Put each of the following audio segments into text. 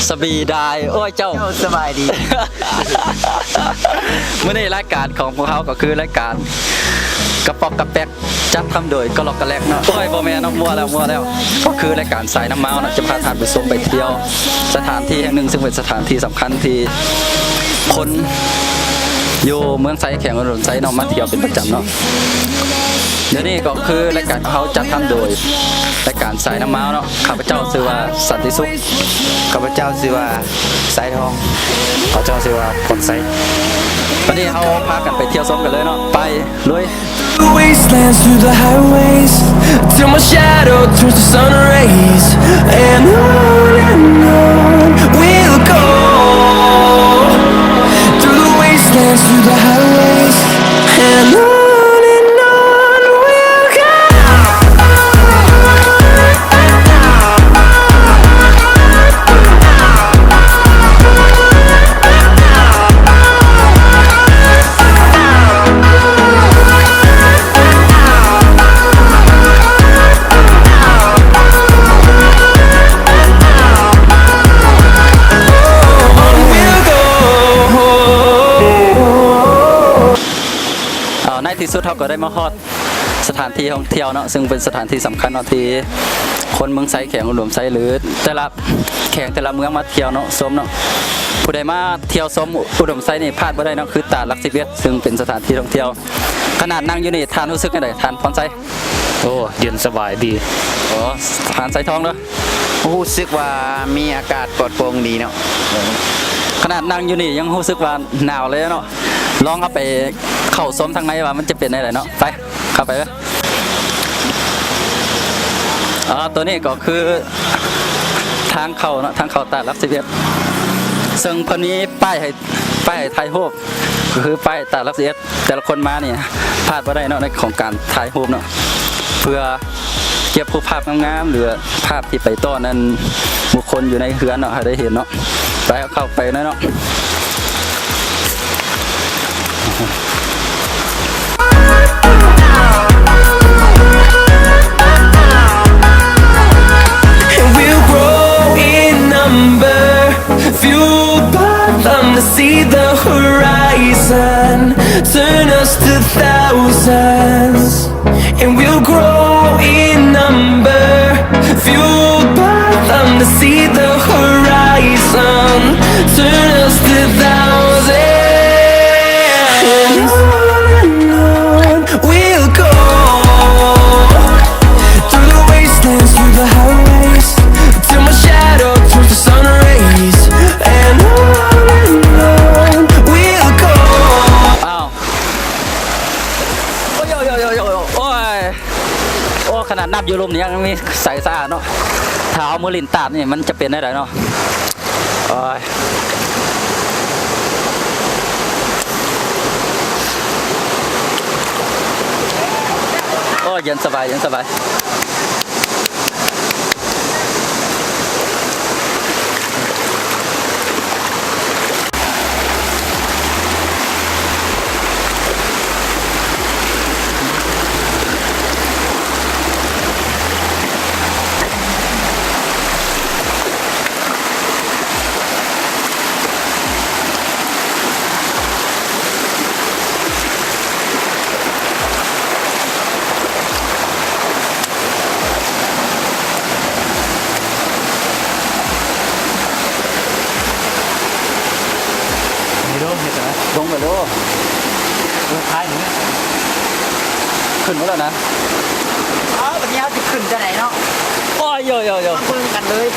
ສະບາຍດີ ໂອ້ຍ ເຈົ້າ ເຈົ້າສະບາຍດີ. ມື້ນີ້ລາຍການຂອງພວກເຮົາກໍຄືລາຍການກະປອກກະແປກ ຈັດທຳໂດຍກະລັອກກະແລັກເນາະ. ໂອ້ຍ ບໍ່ແມ່ນເນາະ ມົວແລ້ວ ມົວແລ້ວ. ກໍຄືລາຍການສາຍນ້ຳເມົາເນາະ ຈະພາທ່ານໄປຊົມໄປທ່ຽວສະຖານທີ່ແຫ່ງໜຶ່ງ ຊຶ່ງເປັນສະຖານທີ່ສຳຄັນທີ່ຄົນຢູ່ເມືອງໄຊ ແຂວງອຸດົມໄຊເນາະ ມາທ່ຽວເປັນປະຈຳເນາະ. ດຽວນີ້ກໍຄືລາຍການຂອງເຮົາຈັດທຳໂດຍລາຍການສາຍນ້ຳເມົາເນາະ. ຂ້າພະເຈົ້າຊື່ວ່າ ສັນຕິສຸກ. ຂ້າພະເຈົ້າຊື່ວ່າ ສາຍທອງ. ຂ້າພະເຈົ້າຊື່ວ່າ ພອນໄຊ. ບັດນີ້ເຮົາພາກັນໄປທ່ຽວຊົມກັນເລີຍເນາະ. ໄປ ລຸຍ. Through the wastelands, through the highways, till my shadow turns to sun rays. And on and on we'll go. Through the wastelands, through the highways, and on and on we'll go. ເອົາ ໃນທີ່ສຸດເຮົາກໍໄດ້ມາຮອດ ສະຖານທີ່ທ່ອງທ່ຽວເນາະ ຊຶ່ງເປັນສະຖານທີ່ສຳຄັນເນາະ ທີ່ຄົນເມືອງໄຊ ແຂວງອຸດົມໄຊ ຫຼື ແຕ່ລະແຂວງແຕ່ລະເມືອງມາທ່ຽວເນາະ ຊົມເນາະ. ຜູ້ໃດມາທ່ຽວຊົມອຸດົມໄຊນີ້ພາດບໍ່ໄດ້ເນາະ ຄືຕາດຫຼັກສິບເອັດ ຊຶ່ງເປັນສະຖານທີ່ທ່ອງທ່ຽວ. ຂະໜາດນັ່ງຢູ່ນີ້ ທ່ານຮູ້ສຶກຈັ່ງໃດ ທ່ານພອນໄຊ? ໂອ້ ເຢັນສະບາຍດີ. ໂອ້ ທ່ານສາຍທອງເດີ? ຮູ້ສຶກວ່າມີອາກາດປອດໂປ່ງດີເນາະ. ຂະໜາດນັ່ງຢູ່ນີ້ຍັງຮູ້ສຶກວ່າໜາວເລີຍເນາະ. ລອງເຂົ້າໄປເຂົ້າຊົມທາງໃນວ່າມັນຈະເປັນແນວໃດເນາະ. ໄປ ເຂົ້າໄປເລີຍ. ອ່າ ຕົວນີ້ກໍຄືທາງເຂົ້າເນາະ ທາງເຂົ້າຕາດຫຼັກສິບເອັດ ເຊິ່ງເພິ່ນມີປ້າຍໃຫ້ ປ້າຍໃຫ້ຖ່າຍຮູບ ກໍຄືປ້າຍຕາດຫຼັກສິບເອັດ. ແຕ່ລະຄົນມານີ້ພາດບໍ່ໄດ້ເນາະ ໃນຂອງການຖ່າຍຮູບເນາະ ເພື່ອເກັບຮູບພາບງາມໆ ຫຼືວ່າພາບທີ່ໄປຕ້ອນອັນບຸກຄົນຢູ່ໃນເຮືອນເນາະ ໃຫ້ໄດ້ເຫັນເນາະ. ໄປ ເຂົ້າໄປເນາະ. And we'll grow in number, fueled by them to see the horizon, turn us to thousands. And we'll grow in number, fueled by them to see the horizon, turn us to thousands. And on and on we'll go, through the wastelands, through the highways, till my shadow turns to sun rays. And on and on we'll go. ອ້າວ ໂອ້ຍ ໂອ້ຍ ໂອ້ຍ ໂອ້ຍ ໂອ້ຍ ໂອ້ຍ ໂອ້ຍ ໂອ້ ຂະໜາດນັບຢູ່ລຸ່ມນີ້ຍັງມີໃສສະອາດເນາະ. ຖ້າເອົາມືຫຼິ້ນຕາດນີ້ມັນຈະເປັນແນວໃດເນາະ? ໂອ້ຍ ໂອ້ຍ ເຢັນສະບາຍ ເຢັນສະບາຍ. ນີ້ເດີ ເຮັດຈັ່ງໃດ? ລົງໄປໂລດ. ເອີ ທ້າຍນີ້ ຂຶ້ນມາແລ້ວນະ. ອ້າວ ບັດນີ້ເຮົາຊິຂຶ້ນຈັ່ງໃດເນາະ? ໂອ້ຍ ໂອ້ຍ ໂອ້ຍ ໂອ້ຍ ມາເບິ່ງກັນເລີຍ.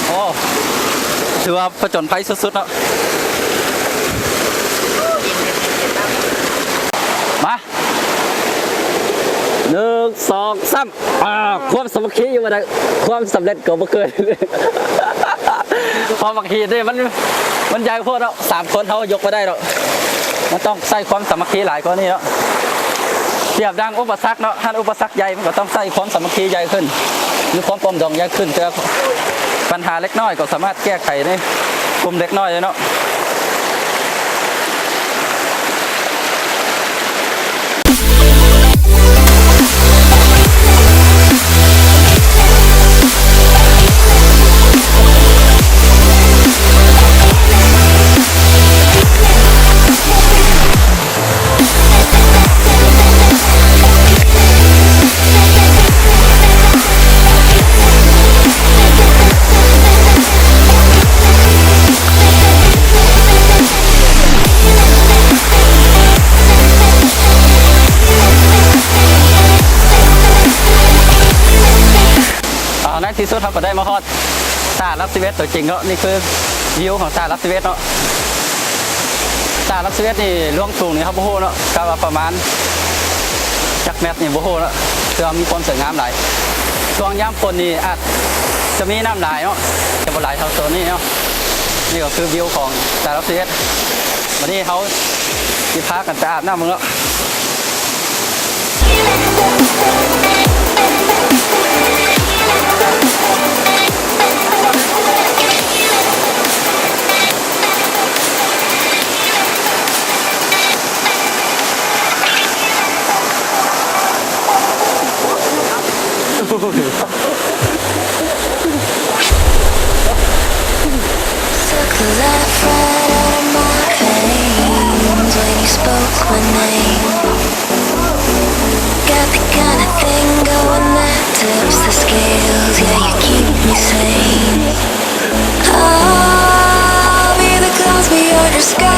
ໂອ້ ຖືວ່າຜະຈົນໄພສຸດໆເນາະ. ມາ ໜຶ່ງ ສອງ ສາມ. ອ່າ ຄວາມສາມັກຄີຢູ່ບໍ່ໄດ້ ຄວາມສຳເລັດກໍບໍ່ເກີດ. ຄວາມສາມັກຄີນີ້ມັນ ມັນໃຫຍ່ໂພດເນາະ ສາມຄົນເຮົາຍົກບໍ່ໄດ້ດອກ. ມັນຕ້ອງໃຊ້ຄວາມສາມັກຄີຫຼາຍກວ່ານີ້ເນາະ. ປຽບດັ່ງອຸປະສັກເນາະ ຄັນອຸປະສັກໃຫຍ່ ມັນກໍຕ້ອງໃຊ້ຄວາມສາມັກຄີໃຫຍ່ຂຶ້ນ ມີຄວາມປອງດອງໃຫຍ່ຂຶ້ນ. ແຕ່ ບັນຫາເລັກນ້ອຍກໍສາມາດແກ້ໄຂໃນກຸ່ມເລັກນ້ອຍໄດ້ເນາະ. ເ ເຮົາກໍໄດ້ມາຮອດຕາດຫຼັກສິບເອັດຕົວຈິງເນາະ. ນີ້ຄືວິວຂອງຕາດຫຼັກສິບເອັດເນາະ. ຕາດຫຼັກສິບເອັດນີ້ລວງສູງນີ້ເຮົາບໍ່ຮູ້ເນາະ ກະວ່າປະມານຈັກແມັດນີ້ບໍ່ຮູ້ເນາະ ແຕ່ວ່າມີຄວາມສວຍງາມຫຼາຍ. ຊ່ວງຍາມຝົນນີ້ອາດຈະມີນ້ຳຫຼາຍເນາະ ຈະບໍ່ຫຼາຍເທົ່າໂຊນນີ້ເນາະ. ນີ້ກໍຄືວິວຂອງຕາດຫຼັກສິບເອັດ. ບັດນີ້ເຮົາຊິພາກັນໄປອາບນ້ຳເບິ່ງເນາະ. Suck the life right out of my veins when you spoke my name. Got the kind of thing going that tips the scales. Yeah, you keep me sane. I'll be the clouds be your disguise.